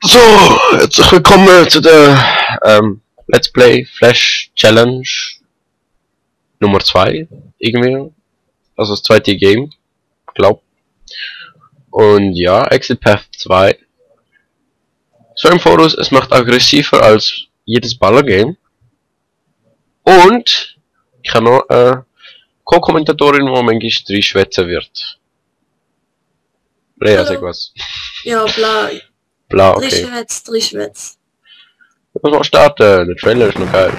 So, herzlich willkommen zu der Let's Play Flash Challenge Nummer 2, irgendwie. Also das zweite Game, glaub. Und ja, Exit Path 2. So im Voraus, es macht aggressiver als jedes Baller-Game. Und ich habe noch eine Co-Kommentatorin, die manchmal reinschwätzen wird. Lea, sag was. Ja, bla. Bla, okay. Drei Schwätz. Muss mal starten, der Trailer ist noch geil.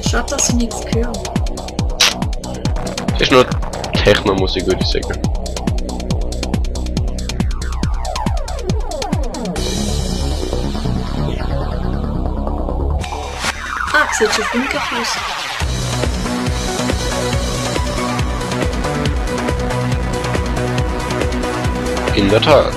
Schade, dass ich nichts höre. Es ist nur Techno-Musik, würde ich sagen. Ah, sieht schon funky aus. In der Tat.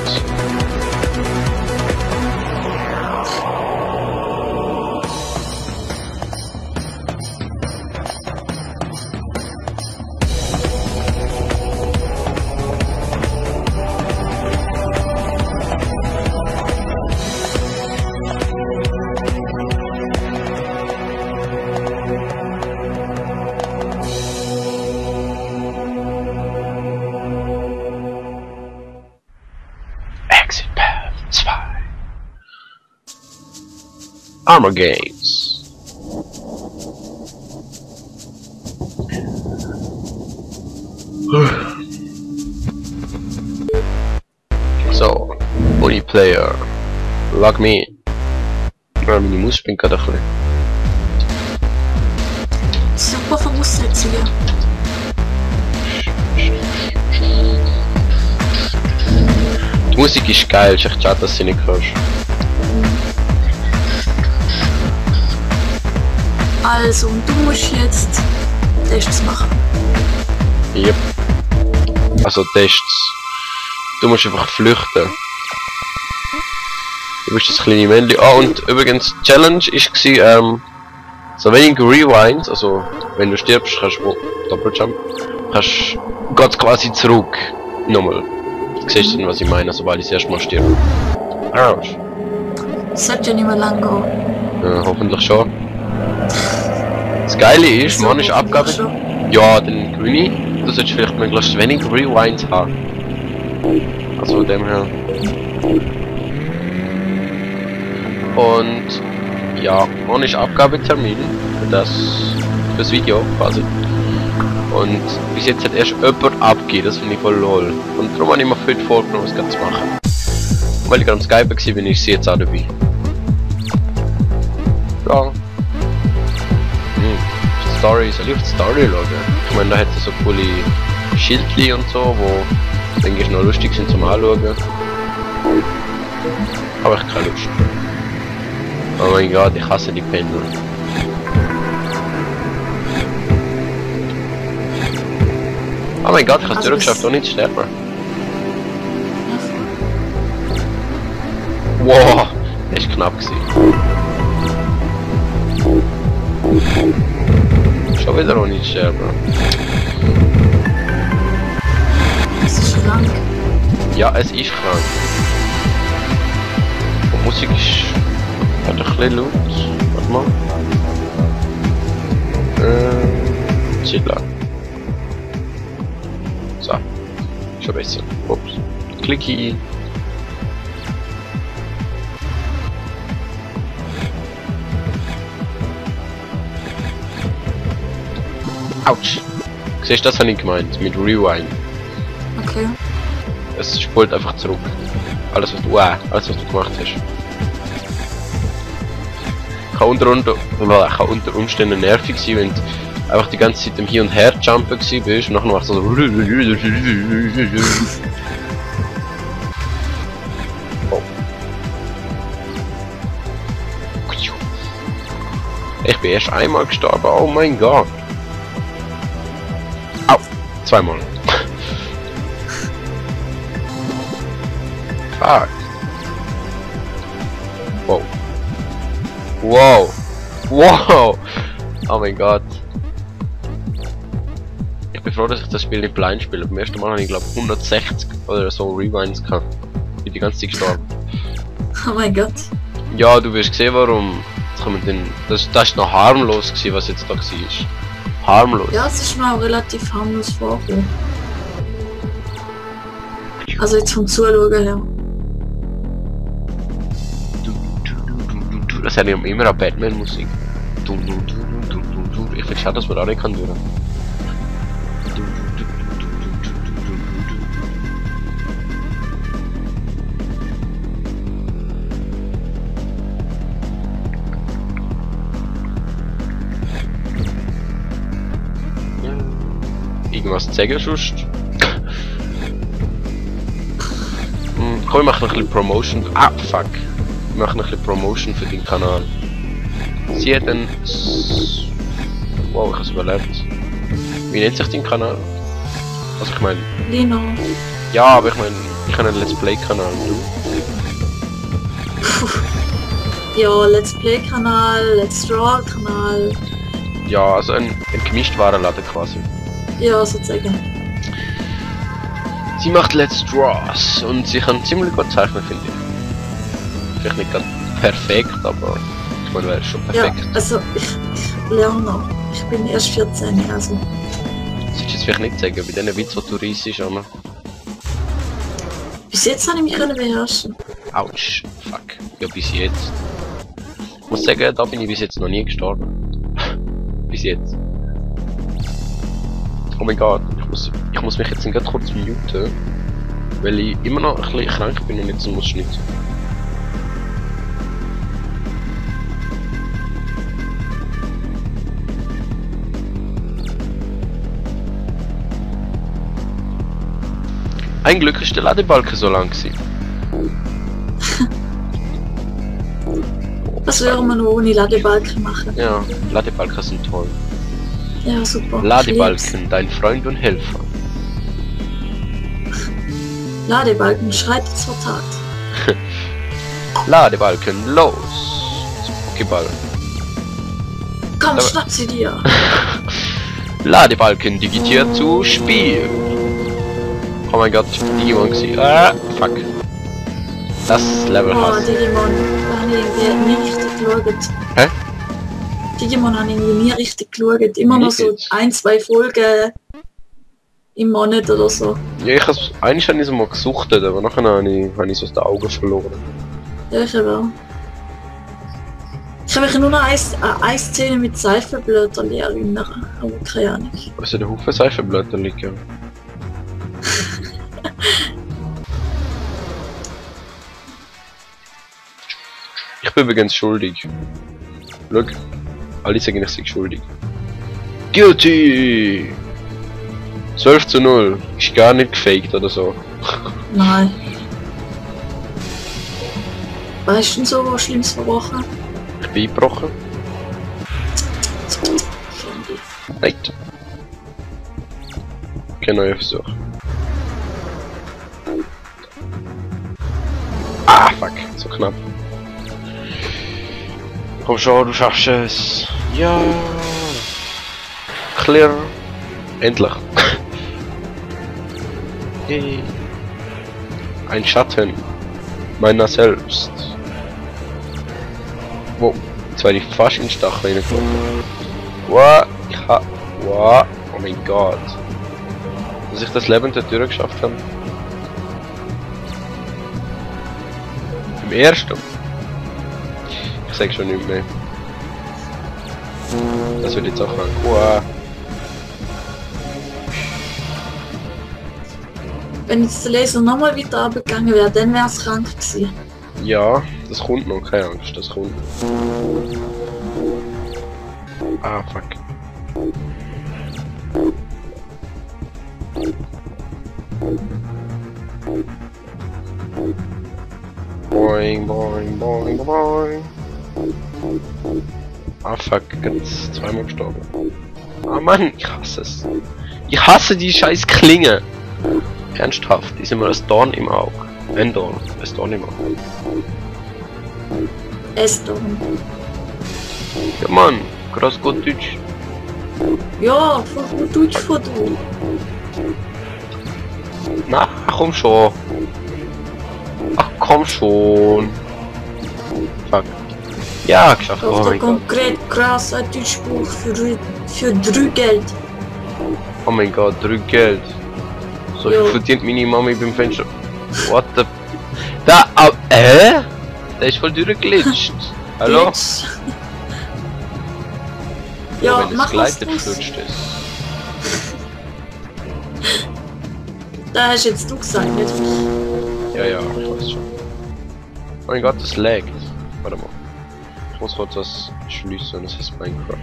Exit Path 2. Armor Games. So, Uniplayer. Log me in. Ja, meine Maus spinnt gerade ein bisschen. Super Voraussetzungen. Die Musik ist geil, ist echt schade, dass sie nicht hörst. Also, und du musst jetzt Tests machen. Yep. Also Tests. Du musst einfach flüchten. Du bist das kleine Männchen. Ah, und übrigens, die Challenge war, so wenig Rewinds, also wenn du stirbst, kannst du Doppeljump, geht's quasi zurück. Nochmal. Du siehst dann, was ich meine, sobald ich das erste Mal stirb. Arsch. Das sollte ja nicht mehr lang gehen. Ja, hoffentlich schon. Das Geile ist, man ist Abgabe. Ja, dann gewinne ich. Du solltest vielleicht möglichst wenig Rewinds haben. Also dem her. Und ja, man ist Abgabetermin für das Video quasi. Und bis jetzt hat erst jemand abgegeben, das finde ich voll lol. Und darum habe ich mir für heute vorgenommen, es gerade zu machen. Weil ich gerade am Skype war, bin ich jetzt auch dabei. Ja. Story, soll ich auf die Story schauen? Ich meine, da hat es so coole Schildli und so, wo denke ich noch lustig sind zum Anschauen. Aber ich keine Lust. Oh mein Gott, ich hasse die Pendel. Oh mein Gott, ich habe es durchgeschafft, ohne zu sterben. Wow, das war knapp gewesen. Schon wieder ohne zu sterben. Es ist krank. Ja, es ist krank. Und Musik ist halt ein bisschen laut. Warte mal. Chilla. So. Schon besser. Ups. Klicki. Autsch. Siehst du, das habe ich gemeint, mit Rewind. Okay. Es spult einfach zurück. Alles was du gemacht hast. Kann unter Umständen nervig sein, wenn du einfach die ganze Zeit im Hier und Her jumpen bist und nachher machst du so. Oh. Ich bin erst einmal gestorben, oh mein Gott. Au, zweimal. Fuck. Wow. Wow. Wow. Oh mein Gott. Ich bin froh, dass ich das Spiel nicht blind spiele. Beim ersten Mal habe ich glaube 160 oder so Rewinds gehabt. bin die ganze Zeit gestorben. Oh mein Gott. Ja, du wirst gesehen, warum. Jetzt kommen dann, das ist noch harmlos gewesen, was jetzt da war. Harmlos. Ja, es ist mir auch relativ harmlos vorgekommen. Also jetzt vom Zuschauen her. Das hat immer eine Batman-Musik. Ich finde schade, dass man auch nicht kann hören. Irgendwas zeigen sonst. Komm, ich mache noch ein bisschen Promotion. Ah, fuck. Ich mache noch ein bisschen Promotion für den Kanal. Sie hat einen... Wow, ich habe es überlebt. Wie nennt sich dein Kanal? Also ich meine... Lino. Ja, aber ich meine, ich habe einen Let's Play-Kanal. Ja, Let's Play-Kanal, Let's Draw-Kanal. Ja, also ein Gemischtwarenladen quasi. Ja, sozusagen. Sie macht Let's Draws und sie kann ziemlich gut zeichnen, finde ich. Vielleicht nicht ganz perfekt, aber ich meine, wäre schon perfekt. Ja, also ich lerne noch. Ich bin erst 14, also. Sollst du jetzt vielleicht nicht sagen, bei diesen Witz, die du reissest, aber... Bis jetzt habe ich mich können beherrschen. Autsch, fuck. Ja, bis jetzt. Ich muss sagen, da bin ich bis jetzt noch nie gestorben. Bis jetzt. Oh mein Gott, ich muss mich jetzt gerade kurz muten, weil ich immer noch ein bisschen krank bin und jetzt muss schnitzen. Ein Glück ist der Ladebalken so lang gewesen. Was würden wir noch ohne Ladebalken machen? Ja, Ladebalken sind toll. Ja, super. Ladebalken, dein Freund und Helfer. Ladebalken, schreitet zur Tat. Ladebalken, los! Pokéball. Komm, Aber- schnapp sie dir. Ladebalken digitiert zu Spiel. Oh mein Gott, ich bin Digimon gewesen. Fuck. Das Level Oh, hast. Digimon, da habe ich irgendwie nie richtig geschaut. Hä? Digimon habe ich irgendwie nie richtig geschaut. Immer noch so Nicht? 1, 2 Folgen im Monat oder so. Ja, eigentlich habe ich es mal gesuchtet, aber nachher habe ich so aus den Augen verloren. Ja, ich habe auch. Ich kann mich nur noch an eine Szene mit Seifenblättern erinnern, aber keine Ahnung. Also der Haufen Seifenblätter liegen. Ich bin übrigens schuldig. Schau, alle sagen, ich sei schuldig. Guilty! 12:0. Ist gar nicht gefaked oder so. Nein. Weißt du denn so was Schlimmes verbrochen? Ich bin eingebrochen. Nein. Okay, neuer Versuch. Ah, fuck. So knapp. Komm schon, du schaffst es. Ja. Clear. Endlich. Yay. Ein Schatten meiner selbst. Wow, jetzt werde ich fast in den Stachel reingekommen. Wow, wow, oh mein Gott. Dass ich das Leben der Tür geschafft habe. Im ersten. Ich sag schon nicht mehr. Das wird jetzt auch lang. Wow. Wenn jetzt der Laser nochmal weiter runtergegangen wäre, dann wäre es krank gewesen. Ja, das kommt noch, keine Angst, das kommt. Ah, fuck. Boing, boing, boing, boing. Ah, fuck, jetzt zweimal gestorben. Ah, Mann, ich hasse es. Ich hasse die scheiß Klinge. Ernsthaft, ist immer das Dorn im Auge. Ein Dorn, das Dorn im Auge. Eston. Ja, Mann, krass gut Deutsch. Ja, voll gut Deutsch von du. Na, komm schon. Ach komm schon. Fuck. Ja, geschafft. Oh Auf der mein Gott. konkret krasser Deutschbuch für 3 Geld. Oh mein Gott, 3 Geld. So Jo. viel verdient meine Mami beim Fenster. What the... Da, Der ist voll durchgeglitscht. Hallo? Glitch. Ja, Wenn es mach was gleitet, draus. flutscht es. Da hast jetzt du gesagt, nicht? Ja, ja, ich weiß schon. Oh mein Gott, das laggt. Warte mal. Ich muss kurz das schließen, das ist Minecraft.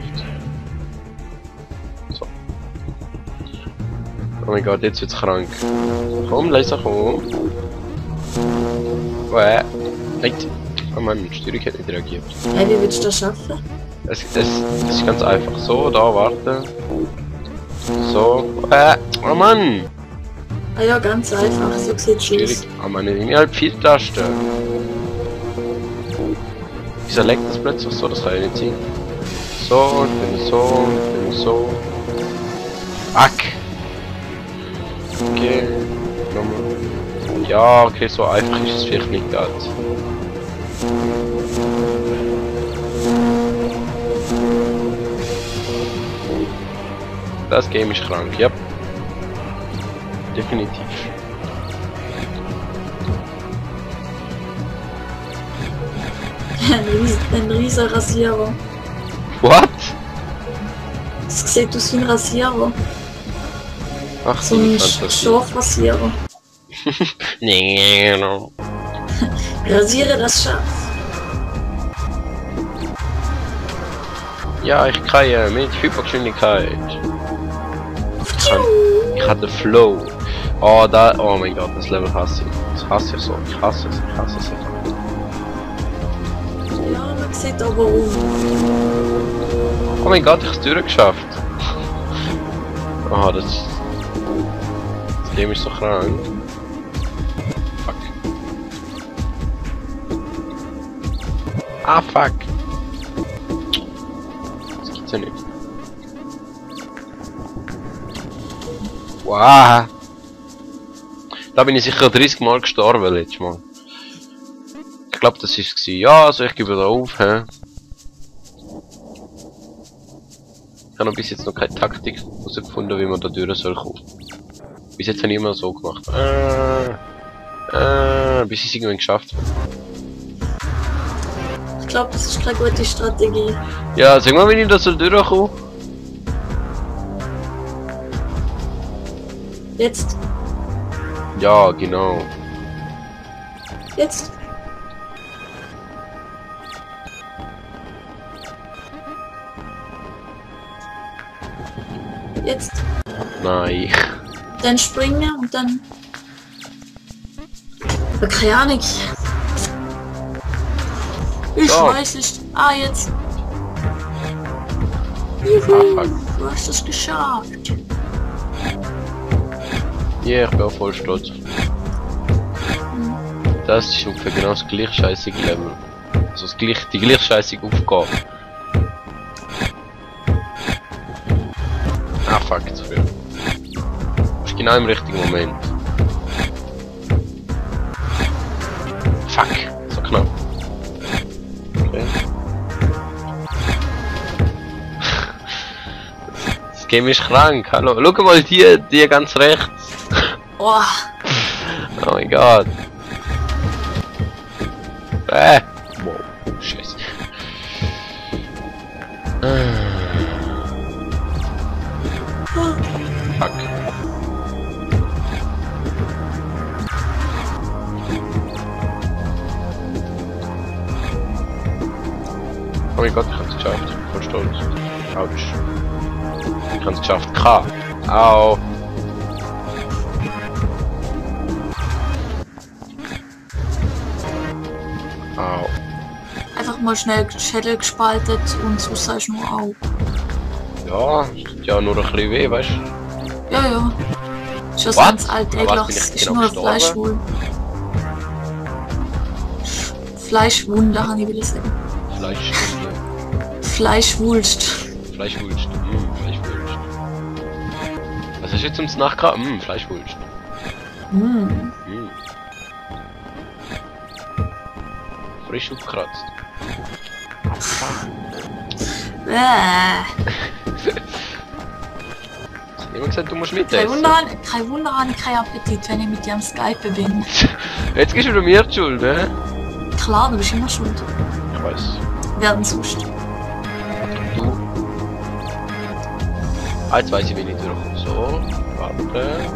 So. Oh mein Gott, jetzt wird's krank. Komm, leiser komm. Halt. Oh Mann, die Steuerung hat nicht reagiert. Hey, wie willst du das schaffen? Es ist ganz einfach. So, da, warte. So. Oh Mann! Ah ja, ganz einfach, so sieht's Schwierig. aus. Oh Mann, ich habe 4 Tasten. Wieso leckt das plötzlich so? Das kann ja nicht sein. So, ich bin so, ich bin so. Fuck! Okay, nochmal. Ja, okay, so einfach ist es vielleicht nicht gerade. Das Game ist krank, ja. Definitiv. Ein riesen Rasierer. What? Das sieht aus wie ein Rasierer. Ach, So die ein Fantasie. Schafrasierer. Nee, genau. Rasiere das Schaf. Ja, ich kann ja mit Hypergeschwindigkeit. Ich hatte Flow. Oh, oh mein Gott, das Level hasse ich. Das hasse ich so. Ich hasse es einfach. Ja, man sieht aber um. Oh mein Gott, ich hab's durchgeschafft. Oh, das Game ist so krank. Fuck. Ah, fuck. Das gibt's ja nicht. Wow. Da bin ich sicher 30 Mal gestorben letztes Mal. Ich glaube, das ist es. Ja, also ich gebe da auf, hä? Ich habe bis jetzt noch keine Taktik herausgefunden, wie man da durch soll kommen. Bis jetzt habe ich immer so gemacht. Bis ich es irgendwann geschafft habe. Ich glaube, das ist keine gute Strategie. Ja, sag mal, wie ich da soll durchkommen. Jetzt. Ja, genau. Jetzt. Jetzt. Nein. Dann springen und dann... Aber keine Ahnung. Ich So. weiß nicht. Ah, jetzt. Juhu, Ah, fuck. du hast es geschafft. Ja, ich bin auch voll stolz. Das ist ungefähr genau das gleich scheißige Level. Also die gleich scheißige Aufgabe. Ah fuck, zu viel. Das ist genau im richtigen Moment. Fuck, so knapp. Okay. Das Game ist krank, hallo. Schau mal die ganz rechts. Oh, Oh mein Gott. Wow, scheiße. Fuck. Oh mein Gott, ich hab's geschafft. Ich bin voll stolz. Autsch. Ich hab's geschafft. K. Au. Au. einfach mal schnell Schädel gespaltet und so sagst du nur au. Ja, es tut ja nur ein bisschen weh, weißt du? Ja, ja. Ist was What? ganz Aber was bin alltägliches. ich Ist genau nur gestorben? Fleischwunde. Fleischwunde, habe ich wieder sagen. Fleischwulst. Fleischwulst. Fleischwulst. Fleischwulst. Was hast du jetzt ums Nachgraben? Fleischwulst. Mm. Mm. frisch aufgekratzt. Jemand gesagt, du musst mitessen. Kein Wunder, habe ich keinen Appetit, wenn ich mit dir am Skype bin. Jetzt gibst du mir die Schuld, ne? Klar, du bist immer schuld. Ich weiß. Wer denn sonst? Du. Ah, jetzt weiss ich, wie ich durchkomme. So, warte.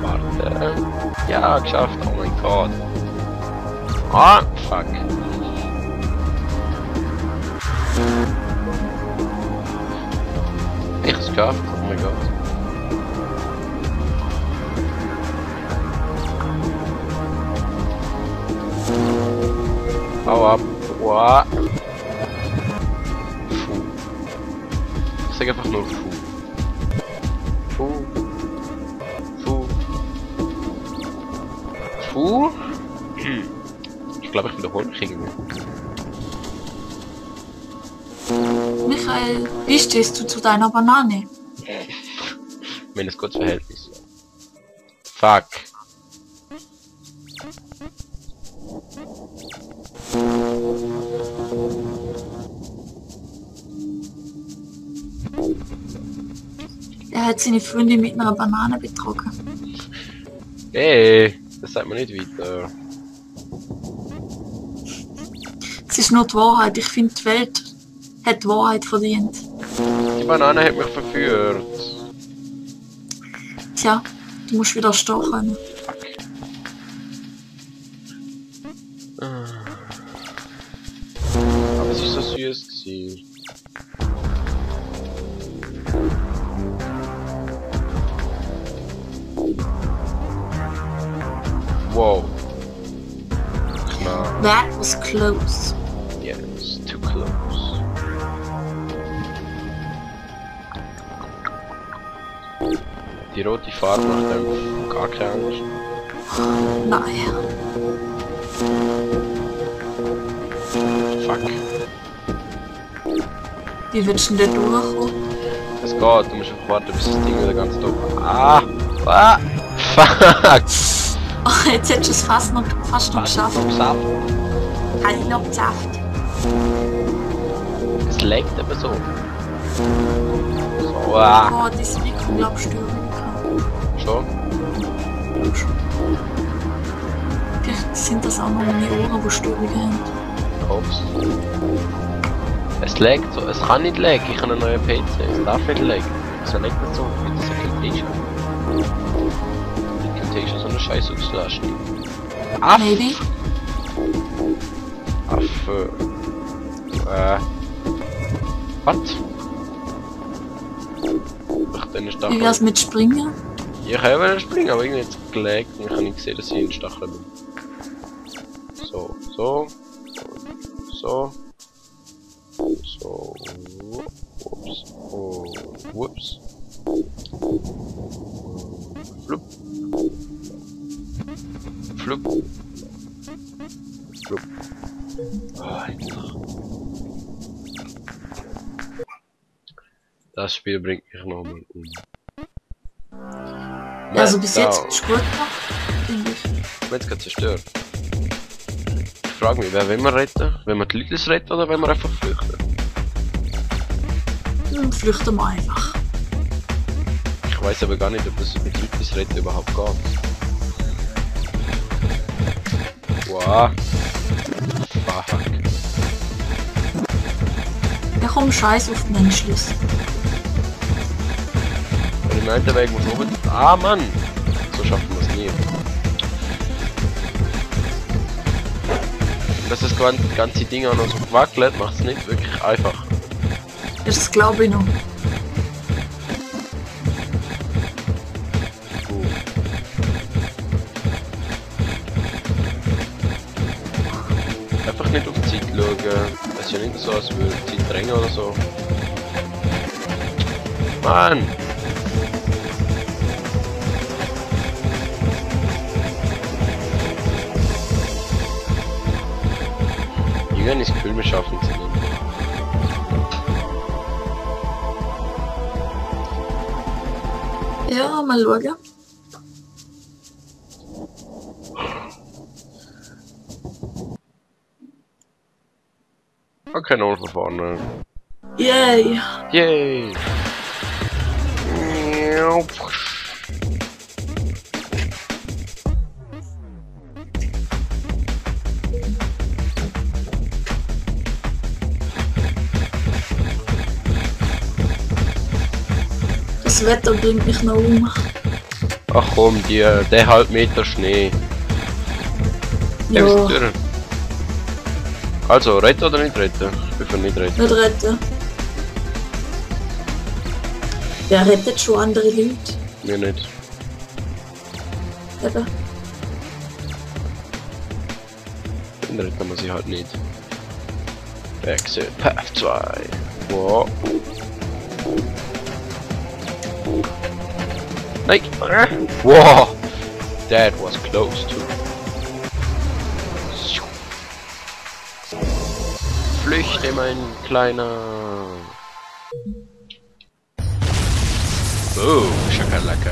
Warte. Ja, geschafft. Oh mein Gott. Ah, fuck. Ich hab's geschafft. Oh mein Gott. Hau ab. Wow. Puh. Ich sag einfach nur Puh. Puh. Puh. Puh. Ich glaube, ich wiederhole mich irgendwie. Michael, wie stehst du zu deiner Banane? Wenn es kurz Verhältnis. Fuck. Er hat seine Freundin mit einer Banane betrogen. Hey, das sagt man nicht weiter. Es ist nur die Wahrheit. Ich finde, die Welt hat die Wahrheit verdient. Die Banane hat mich verführt. Tja, du musst widerstehen können. Aber es ist so süß gewesen. Wow. Klar. That was close. Yes, too close. Die rote Farbe macht einem gar keine Angst. Nein. Fuck. Wie willst du denn da durchkommen? Es geht, du musst einfach warten, bis das Ding wieder ganz doof. Ah! Ah! Fuck! Oh, jetzt hättest du es fast noch geschafft. Saft. Habe ich noch geschafft. Es leckt aber so. So, ah! Oh, das Mikro, glaubst du, Schon? vielleicht sind das auch noch meine Ohren, die Störungen haben. Hops. Es laggt so, es kann nicht laggen, ich habe einen neuen PC, es darf nicht laggen. Es laggt nicht so, das ist eine Camtasia. Die Camtasia so eine Scheiße auslassen. Aff! Maybe. Affe. Was? Ich den Wie Stachel. wär's mit Springen? Ich habe springen, aber irgendwie jetzt gelegt und ich habe nicht gesehen, dass ich in Stachel bin. So, so. So. So. Whoops. Oh, whoops. Flup. Flup. Flup. Oh, einfach. Das Spiel bringt mich nochmal um. Also bis jetzt ist gut gemacht, finde ich. Jetzt gerade zerstört. Ich frage mich, wer will man retten? Wenn man die Leute retten oder wenn man einfach flüchten? Dann flüchten wir einfach. Ich weiß aber gar nicht, ob das mit Leute retten überhaupt geht. Wow. Fuck. Ja komm, scheiß auf die Menschlis. Wenn ich meinte, Weg muss oben. Ah Mann! So schaffen wir es nie. Dass das ganze Ding auch noch so wackelt, macht es nicht wirklich einfach. Das glaube ich noch. Einfach nicht auf die Zeit schauen. Es ist ja nicht so, als würde die Zeit drängen oder so. Mann! Irgendwann ist das Gefühl, wir schaffen es nicht. Ja, mal schauen. Okay, nochmal von vorne. Yay! Yay! Das Wetter bringt mich noch um. Ach komm, der Halbmeter Schnee. Der ist Ja, durch. Also, retten oder nicht retten? Ich bin für nicht retten. nicht retten. Wer rettet schon andere Leute? Mir nicht. Eben. Dann retten wir sie halt nicht. Exit Path 2. Wow. Nein! Wow! That was close too. Flüchte, mein kleiner. Oh, Schakalaka.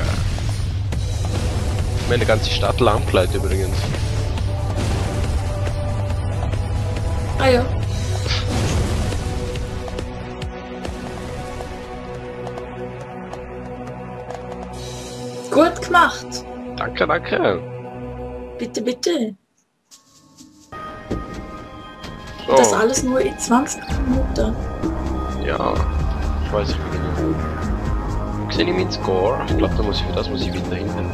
Meine ganze Stadt lahmgelegt übrigens. Ah ja. Gut gemacht. Danke, danke. Bitte, bitte. So, Das alles nur in 20 Minuten. ja. Ich weiß nicht genau. Sehe ich meinen Score? Ich glaube, für das muss ich weiter hinten.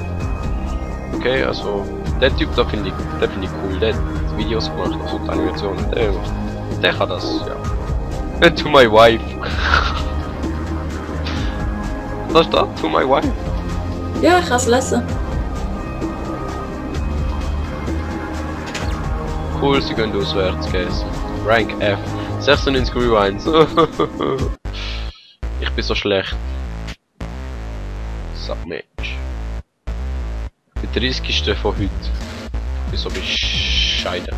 Okay, also der Typ da finde ich cool. Der hat Videos gemacht, also die Animationen. Der kann das, ja. To my wife. Was ist da? To my wife. Ja, ich kann es lesen. Cool, sie gehen auswärts, guys. Rank F. 96 Rewinds. Ich bin so schlecht. Submatch. Der 30. von heute. Ich bin so bescheiden.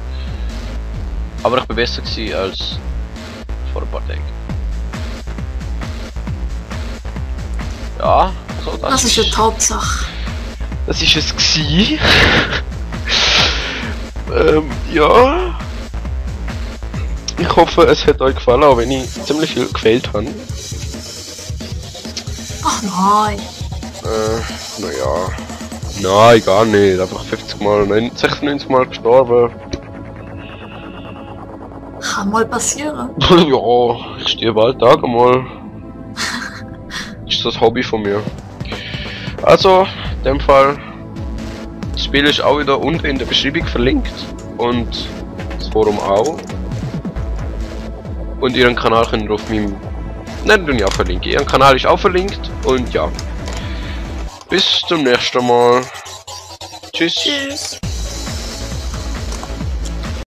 Aber ich bin besser gewesen als vor ein paar Tagen. Ja, also Das ist eine Hauptsache. das ist es gewesen. Ja. Ich hoffe, es hat euch gefallen, auch wenn ich ziemlich viel gefehlt habe. Ach nein. Naja. Nein, gar nicht. Einfach 50 Mal, 96 Mal gestorben. Kann mal passieren. Ja, ich sterbe alle Tage mal. Ist das Hobby von mir. Also, in dem Fall. Das Spiel ist auch wieder unten in der Beschreibung verlinkt. Und das Forum auch. Und ihren Kanal könnt ihr auf meinem... Nein, den ich auch verlinke. Ihren Kanal ist auch verlinkt. Und ja. Bis zum nächsten Mal. Tschüss. Tschüss.